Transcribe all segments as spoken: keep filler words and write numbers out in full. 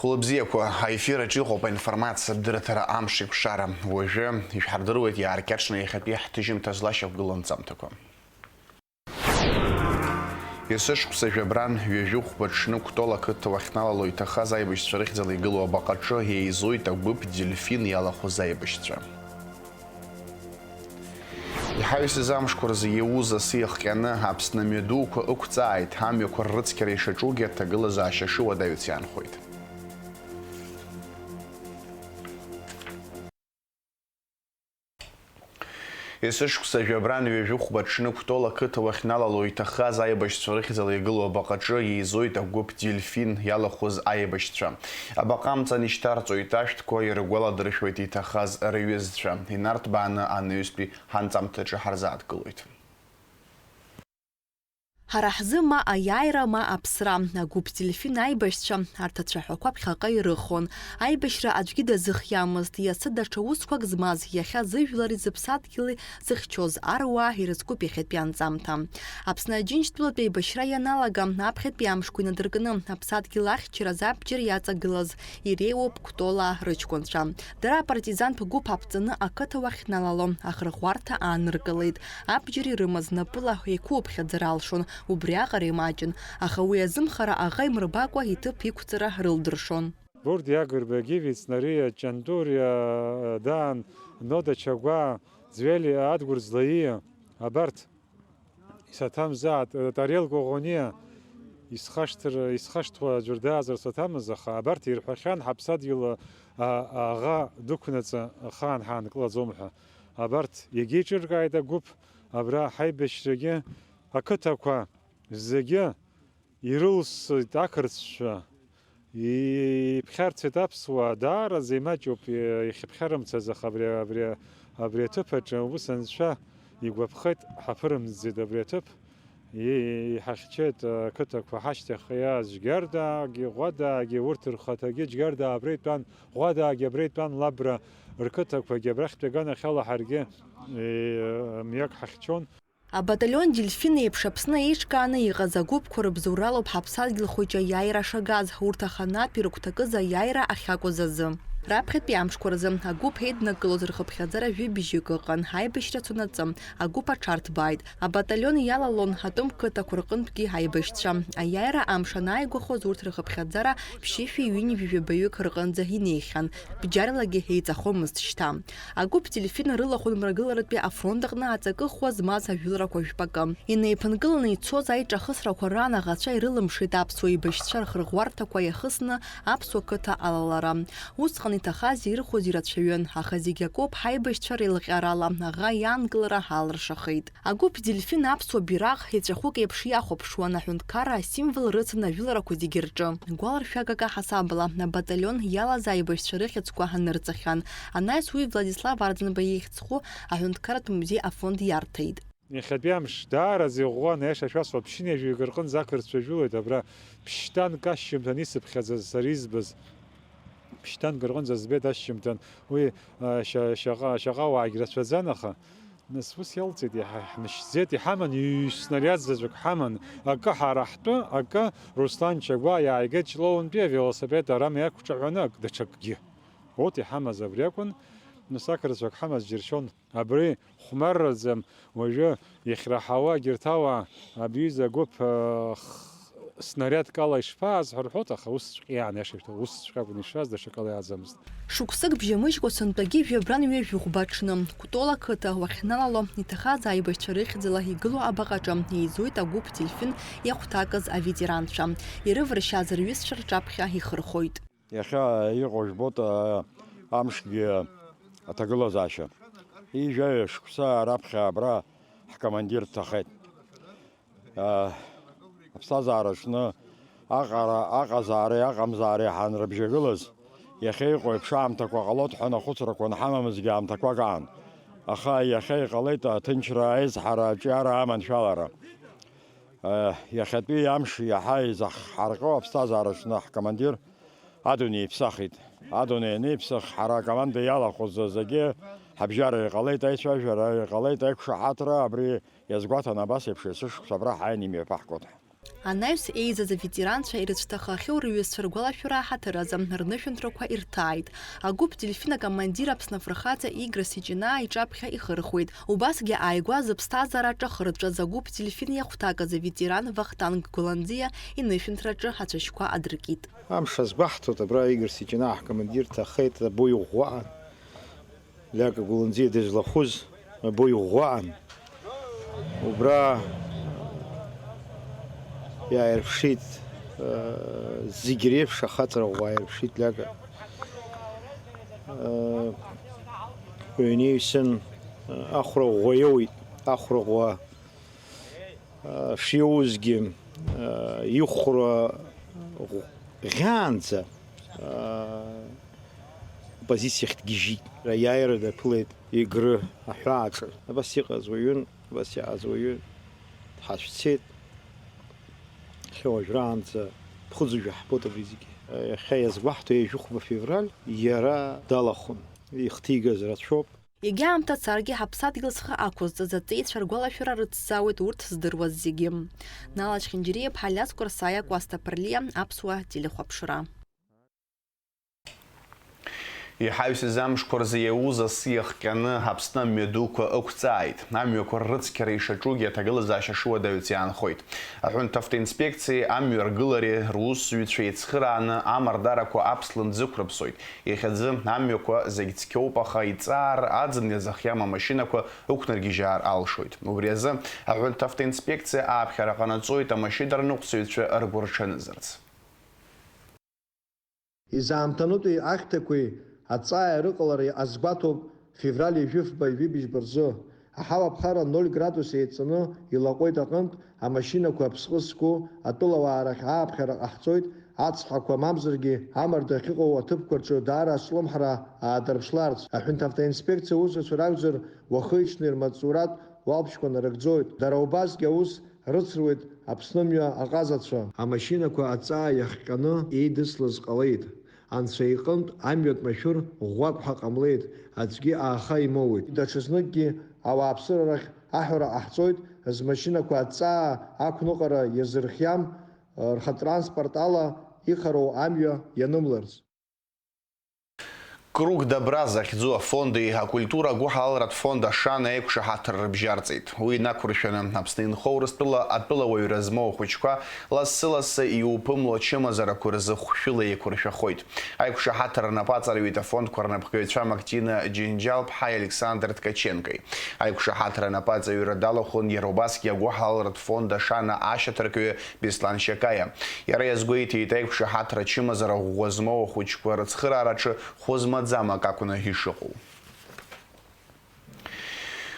Хәылбзиақәа, аефир аҿы иҟоуп аинформациатә дырраҭара Амш еиқәшара. Уажәы ишәҳардыруеит иааркьаҿны иахьатәи ҳҭыжьымҭа злашьақәгылоу анҵамҭақәа. Есышықәса жәабран ҩажәи хәба аҽны Кәтол ақыҭа уахьналало иҭахаз аибашьцәа рыхьӡала игылоу абаҟаҿы еизоит агәыԥ Дельфин иалахәыз аибашьцәа. Иҳаҩсыз амшқәа рзы иауз асы иахҟьаны, Аԥсны амҩадуқәа ықәҵааит, амҩақәа ррыцқьара ишаҿугьы аҭагылазаашьа шыуадаҩыц иаанхоит. Есышықәса жәабран ҩажәи хәба аҽны Кәтол ақыҭа уахьналало иҭахаз аибашьцәа рыхьӡала игылоу абаҟаҿы еизоит агәыԥ Дельфин иалахәыз аибашьцәа. Абаҟа амҵан ишьҭарҵоит ашәҭқәа, иргәаладыршәоит иҭахаз рҩызцәа. Инарҭбааны анаҩстәи ҳанҵамҭаҿы ҳарзааҭгылоит. Ҳара ҳзы ма аиааира, ма аԥсра, агәыԥ Дельфин аибашьцәа, арҭ ацәаҳәақәа ԥхьаҟа ирыхон. Аибашьра аӡәгьы дазыхиамызт, иацы даҽа усқәак змаз, иахьа зыжәлари зыԥсадгьыли зыхьчоз аруаа ирызкуп иахьатәи анҵамҭа. Аԥсны Аџьынџьтәылатә еибашьра ианалага, аԥхьатәи амшқәа инадыркны, аԥсадгьыл ахьчаразы абџьар иаҵагылаз иреиуоуп Кәтолаа рыҷкәынцәа. Дара апартизантә гәыԥ аԥҵаны ақыҭа уахь иналало ахырӷәӷәарҭа ааныркылеит. Абџьар ирымаз напыла еиқәыԥхьаӡар алшон, убриаҟара имаҷын, аха уи азымхара аӷа имырбакәа иҭыԥ иқәҵара рылдыршон. Бурди Агрбагиви Цнариа Чандуриа Даан Нода Чагәаа Ӡвели Адгәыр Злаииа абарҭ исаҭамзаат, Тариел Коӷониа исхашҭыр, исхашҭуа аӡәыр даазар саҭамыз, аха абарҭ ирҳәахьан ҳаԥсадгьыл а-, аӷа дықәнаҵы ахаан ҳаанкылаӡом ҳәа. Абарҭ иагьеиҿыркааит агәыԥ, абра ҳаибашьрагьы ақыҭақәа зегьы ирылсит ақырҭцәа, иԥхьарцеит аԥсуаа, даараӡа имаҷуп, ихьыԥхьарымцаз, аха абри, абри, абри аҭыԥ аҿы ус анцәа игәаԥхеит, ҳаԥырымҵӡеит абри аҭыԥ, и-, иҳахьчеит ақыҭақәа ҳашьҭахь иааз Џьгьардаагьы, Ӷәадаагьы, урҭ рхаҭагьы Џьгьардаа абра итәан, Ӷәадаагьы абра итәан, Лабра рқыҭақәагьы абрахьтәи аганахьала ҳаргьы, и-, мҩак ҳахьчон. Абаталион Дельфин еиԥш Аԥсны еиҿкааны иҟаз агәыԥқәа рыбзоуралоуп ҳаԥсадгьыл хәыҷы аиааира шагаз, урҭ аханатәи рыгәҭакыз аиааира ахьакәыз азы. Раԥхьатәи амшқәа рзы агәыԥ еиднакылоз рхыԥхьаӡара жәибжьык ыҟан, аибашьра цон аҵы, агәыԥ аҽарҭбааит. Абаталион иалалон атәым қыҭақәа рҟынтәгьы аибашьцәа. Аиааира амш анааигәахоз урҭ рхыԥхьаӡара ԥшьышәи ҩынҩажәи жәабаҩык рҟынӡа инеихьан, бџьарлагьы еиҵахомызт шьҭа. Агәыԥ Дельфин рылахәын Мрагыларатәи афронт аҟны аҵакы ӷәӷәа змаз ажәыларақәа жәпакы. Инеиԥынкыланы ицоз аиҿахысрақәа раан аӷацәа ирылымшеит аԥсуа еибашьцәа рхырӷәӷәарҭақәа иахысны аԥсуа қыҭа алалара. Усҟан иҭахаз ирыхәоз ирацәаҩын, аха зегь акоуп ҳаибашьцәа реилҟьарала аӷа иаанкылара алыршахеит. Агәыԥ Дельфин аԥсуа бираҟ еҵәахәык еиԥш иахәаԥшуан, аҳәынҭқарра асимвол рыцын ажәыларақәа зегьы рҿы. Гәаларшәагак аҳасабала, абаталион иалаз аибашьцәа рыхьӡқәа анырҵахьан. Анаҩс уи Владислав Арӡынба ихьӡ зху аҳәынҭқарратә музеи афонд иарҭеит. Иахьатәи амш даараӡа иӷәӷәан, аиаша шәасҳәап, ԥшьынҩажәаҩык рҟынӡа ақырҭцәа жәылоит абра, ԥшьҭанк ашьжьымҭан исыԥхьаӡаз сара избаз. Ԥшьҭанк рҟынӡа збеит ашьжьымҭан, уи, а, шьа-, шьаҟа-, шьаҟауаагь рацәаӡан, аха, нас, ус иалҵит, иҳа-, ҳмышьӡеит, иҳаман, ҩ-, снариад заҵәык ҳаман, акы ҳара ҳтәы, акы Руслан Чагәаа иааигеит Ҷлоунтәи авелосипед арама иақәҿаҳәаны, ак-, даҽакгьы. Урҭ иҳамаз абри акәын, нас ақырҭцәа ак ҳамаз џьыршьон. Абри хәмарраӡам, уажәы иахьраҳауа егьырҭ ауаа, абри аҩыза агәыԥ, х-, снариадк ала ишԥаазҳәо рҳәоит, аха усҵәҟьа иаан, аиаша ишәҭаху, усҵәҟьа акәын ишааз, даҽакала иааӡамызт. Шықәсык бжьамыжькәа сынтәагьы жәабран ҩажәи хәба аҽны, Кәтол ақыҭа уахьналало, иҭахаз аибашьцәа рыхьӡала игылоу абаҟаҿы еизоит агәыԥ Дельфин иахәҭакыз аветеранцәа. Ирываршьаз рҩызцәа рҿаԥхьа ихырхәоит. Иахьа иҟоу жәбоит, а, амшгьы аҭагылазаашьа. Ҩажәаҩа шықәса раԥхьа абра ҳкомандир дҭахеит. А, аԥсҭазаара аҽны аҟара, аҟазаареи аҟамзаареи ҳанрыбжьагылаз, иахьа иҟоу еиԥш аамҭақәа ҟалоит ҳәа ахәыцрақәа анҳамамызгьы аамҭақәак аан. Аха иахьа иҟалеит аҭынчра, аизҳара, аҿиара, аманшәалара. Э, иахьатәи амш иаҳа изаҳҳарҟьо аԥсҭазаара аҽны ҳкомандир адунеи иԥсахит. Адунеи аниԥсах, ҳара акоманда иалахәыз зегьы ҳабжьара иҟалеит аицәажәара, иҟалеит аиқәшаҳаҭра, абри иазгәаҭан абас еиԥш есышықәса абра ҳааины имҩаԥаҳгоит. Анаҩс еизаз аветеранцәа ирыцәҭахахьоу рҩызцәа ргәалашәара аҳаҭыр азы рнышәынҭрақәа ирҭааит. Агәыԥ Дельфин акомандир Аԥсны афырхаҵа Игра Сиҷинаа иҿаԥхьа ихырхуеит. Убасгьы ааигәа зыԥсҭазаара аҿахырҵәаз агәыԥ Дельфин иахәҭакыз аветеран Вахтанг Гәланӡиа инышәынҭраҿы ацәашьқәа адыркит. Амш азгәаҳҭоит, абра Игор Сиҷинаа ҳкомандир дҭахеит, абои ӷәӷәаан. Лиака Гәланӡиа дызлахәыз абои ӷәӷәаан. Убра иааирԥшит, э, зегь реиԥш ахаҵара ӷәӷәа ааирԥшит Лиака. Э, ҩнеиҩсын, э, ахәра ӷәӷәа иоуит, ахәра ӷәӷәа. Шиоузгьы, ихәра ӷәӷәаанӡа оппозициахь дгьежьит. Аиааира даԥылеит Егры аҳәааҿы. Абас иҟаз уаҩын, абас иааз уаҩын, дҳацәцеит. Иахьа уажәраанӡа ԥхыӡыжәа ҳбоит абри зегьы. Иахьа иазгәаҳҭо ҩажәи хәба февраль иара далахәын. Ихҭигаз рацәоуп. Егьа аамҭа царгьы ҳаԥсадгьыл зхы ақәызҵаз аҵеицәа ргәалашәара рыцзаауеит урҭ здыруаз зегьы. Нала Чхинџьариа-иԥҳа, Алиас Кәарсаиа, Кәасҭа Ԥырлиа, Аԥсуа телехәаԥшра. Иҳаҩсыз амшқәа рзы иауз асы иахҟьаны Аԥсны амҩа дуқәа ықәҵааит. Амҩақәа ррыцқьара ишаҿугьы аҭагылазаашьа шуадаҩц иаанхоит. Аҳәынҭавтоинспекциеи амҩа ргылареи русзуҩцәа еицхырааны амардарақәа аԥслымӡ ықәрыԥсоит. Иахьазы амҩақәа зегь цқьоуп, аха иҵаар аӡын иазыхиам амашьынақәа ықәнаргьежьаар алшоит. Убри азы аҳәынҭавтоинспекциа ааԥхьара ҟанаҵоит амашьынаныҟәцаҩцәа ргәырҽанызарц. Изаамҭанытәи ахьҭақәеи аҵааи рыҟалара иҟазгәаҭоуп февраль ҩажәи фба, ҩажәи быжьба рзы. Аҳауа аԥхара ноль градус еиҵаны илаҟәуеит аҟынтә, амашьынақәа аԥсҟы зку атәылауаа рахь ааԥхьара ҟаҳҵоит, ацҳақәа мамзаргьы амарда ахьыҟоу аҭыԥқәа рҿы даара ацәлымҳара аадырԥшларц. Аҳәынҭавтоинспекциа аусзуҩцәа ракәзар, уахыи-ҽни рмаҵзуратә уалԥшьқәа нарыгӡоит. Дара убасгьы аус рыцруеит Аԥсны мҩа аҟазацәа. Амашьынақәа аҵаа иахҟьаны еидыслаз ҟалеит. Анцәа иҟынтә амҩатә машәыр ӷәӷәак ҳәа ҟамлеит, аӡәгьы ааха имоуит. Даҽазныкгьы ауааԥсыра рахь аҳәара ҟаҳҵоит, змашьынақәа аҵаа ақәныҟәара иазырхиам, рхатранспорт ала ихароу амҩа ианымларц. Круг добра захьӡу афонди акультура агәыҳалалратә фонд Ашана аиқәшаҳаҭра рыбжьарҵеит. Уи инақәыршәаны, Аԥсны инхо Урыстәыла атәылауаҩра змоу ахәыҷқәа лассы-лассы иуԥымло ачымазарақәа рзы хәшәыла еиқәыршәахоит. Аиқәшаҳаҭра напаҵаҩит афондқәа рнапхгаҩцәа Мактина Џьынџьал-ԥҳаи Александр Ткаченкои. Аиқәшаҳаҭра напаҵаҩра далахәын иара убасгьы агәыҳалалратә фонд Ашана ашьаҭаркҩы Беслан Шьакаиа. Иара иазгәеиҭеит, аиқәшаҳаҭра ачымазара ӷәӷәа змоу ахәыҷқәа рыцхыраараҿы хәы змаӡам акы акәны ишыҟоу.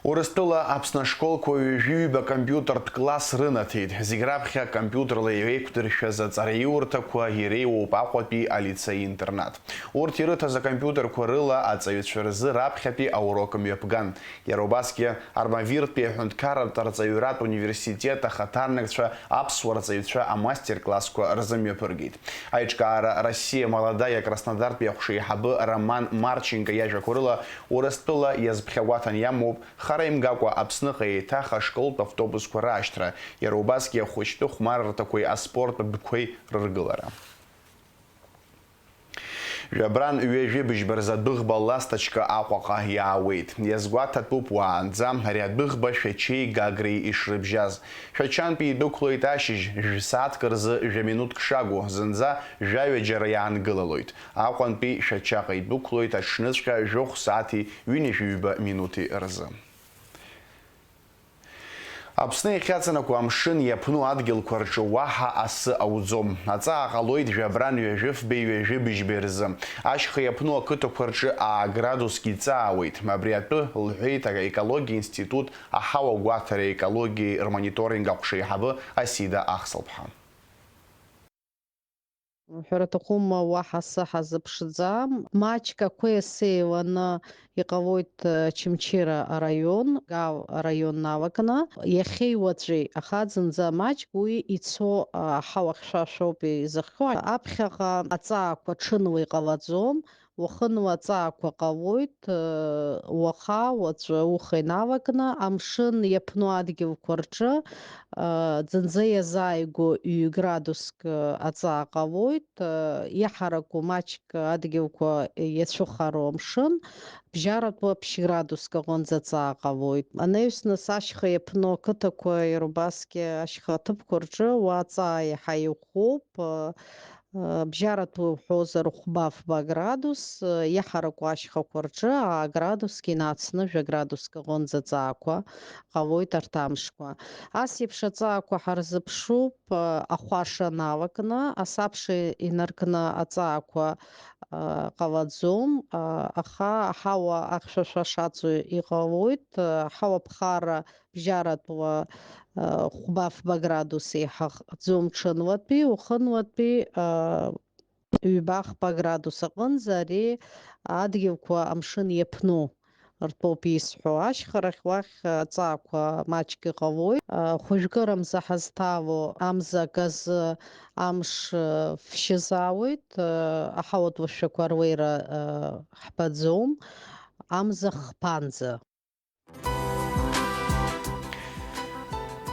Урыстәыла Аԥсны ашколқәа ҩажәи ҩба компиутертә класс рынаҭеит. Зегь раԥхьа компиутерла еиқәдыршәаз аҵараиурҭақәа иреиуоуп Аҟәатәи алицеи-интернат. Урҭ ирыҭаз акомпиутерқәа рыла аҵаҩцәа рзы раԥхьатәи аурок мҩаԥган. Иара убасгьы Армавиртәи аҳәынҭқарратә арҵаҩратә университет ахаҭарнакцәа аԥсуа рҵаҩцәа амастер-классқәа рзымҩаԥыргеит. Аиҿкаара Россия молодая Краснодартәи ахәшеиҳабы Роман Марченко иажәақәа рыла, Урыстәыла иазԥхьагәаҭан иамоуп хара имгакәа Аԥсныҟа еиҭах ашколтә автобусқәа раашьҭра, иара убасгьы ахәыҷтәы хәмаррақәеи аспорттә бқәеи рыргылара. Жәабран ҩажәи быжьба рзы адәыӷба Ласточка Аҟәаҟа иаауеит. Иазгәаҭатәуп уаанӡа ари адәыӷба Шәачеи Гагреи ишрыбжьаз. Шәачантәи идәықәлоит ашьыжь, жәсааҭк рзы жәа минуҭк шагу, зынӡа жәаҩа џьара иаангылалоит. Аҟәантәи Шәачаҟа идәықәлоит аҽныҵәҟьа жәохә сааҭи ҩынҩажәи ҩба минуҭи рзы. Аԥсны иахьаҵанакуа амшын иаԥну адгьылқәа рҿы уаҳа асы ауӡом. Аҵаа ҟалоит жәабран ҩажәи фбеи ҩажәи быжьбеи рзы. Ашьха иаԥну ақыҭақәа рҿы аа градусгьы иҵаауеит. Абри атәы лҳәеит аекологиа институт аҳауа гәаҭара аекологиеи рмониторинг аҟәшеиҳабы Асида Ахсылԥҳа. Ҳәара аҭахума, уаҳа асы ҳазыԥшӡам. Маҷк ақәеи-асеи еиланы иҟалоит, э, Очамчыра араион, Гал араион налакны. Иахьеи уаҵәи, аха зынӡа маҷк уи ицо, а, аҳауа хьшәашәоуп изыхҟьо. Аԥхьаҟа аҵаақәа ҽынла иҟалаӡом. уахынла аҵаақәа ҟалоит, уаха, уаҵәы, ухы инавакны, амшын иаԥну адгьылқәа рҿы, зынӡа иазааигәоу ҩ-градуск аҵаа ҟалоит, иаҳараку маҷк адгьылқәа иацәыхароу амшын, бжьаратәу ԥшь-градуск аҟынӡа аҵаа ҟалоит. Анаҩс нас ашьха иаԥну ақыҭақәа, иара убасгьы ашьха аҭыԥқәа рҿы уа аҵаа иаҳа иӷәӷәоуп, бжьаратәу уҳәозар хәба-фба градус, иаҳараку ашьхақәа рҿы аа градуск инацны жәа градуск аҟынӡа аҵаақәа ҟалоит арҭ амшқәа. Ас еиԥш аҵаақәа ҳарзыԥшуп, ахәаша налакны, асабша инаркны аҵаақәа ҟалаӡом, аха аҳауа ахьшәашәа шаҵоу иҟалоит, аҳауа ԥхара бжьаратәла хәба-фба градус еиҳа хьӡом ҽынлатәи, уахынлатәи ҩба-хԥа градус аҟынӡа ари адгьылқәа амшын иаԥну ртәоуп исҳәо. Ашьхарахь уахь аҵаақәа маҷк иҟалоит. Хәыжәкырамза ҳазҭало амза аказы амш фшьызаауеит, аҳауатә лашәақәа руеира ҳбаӡом, амза хԥанӡа.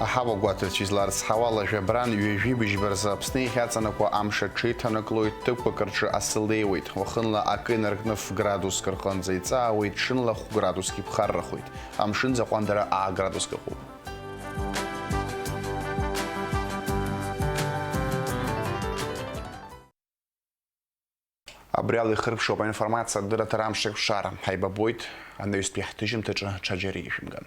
Аҳауа гәаҭацәа изларыцҳауа, ала жәабран ҩажәи быжьба рзы Аԥсны иахьаҵанакуа амш аҽеиҭанаклоит, ҭыԥқәак рҿы асы леиуеит, уахынла акы инаркны ф-градуск рҟынӡа иҵаауеит, ҽынла хә-градуск иԥхаррахоит. Амшын заҟәандара аа градуск ыҟоуп. Абри ала ихыркәшоуп аинформациатә дырраҭара Амш еиқәшара. Ҳаибабоит анаҩстәи ҳҭыжьымҭаҿы, ҽаџьара ишәымган.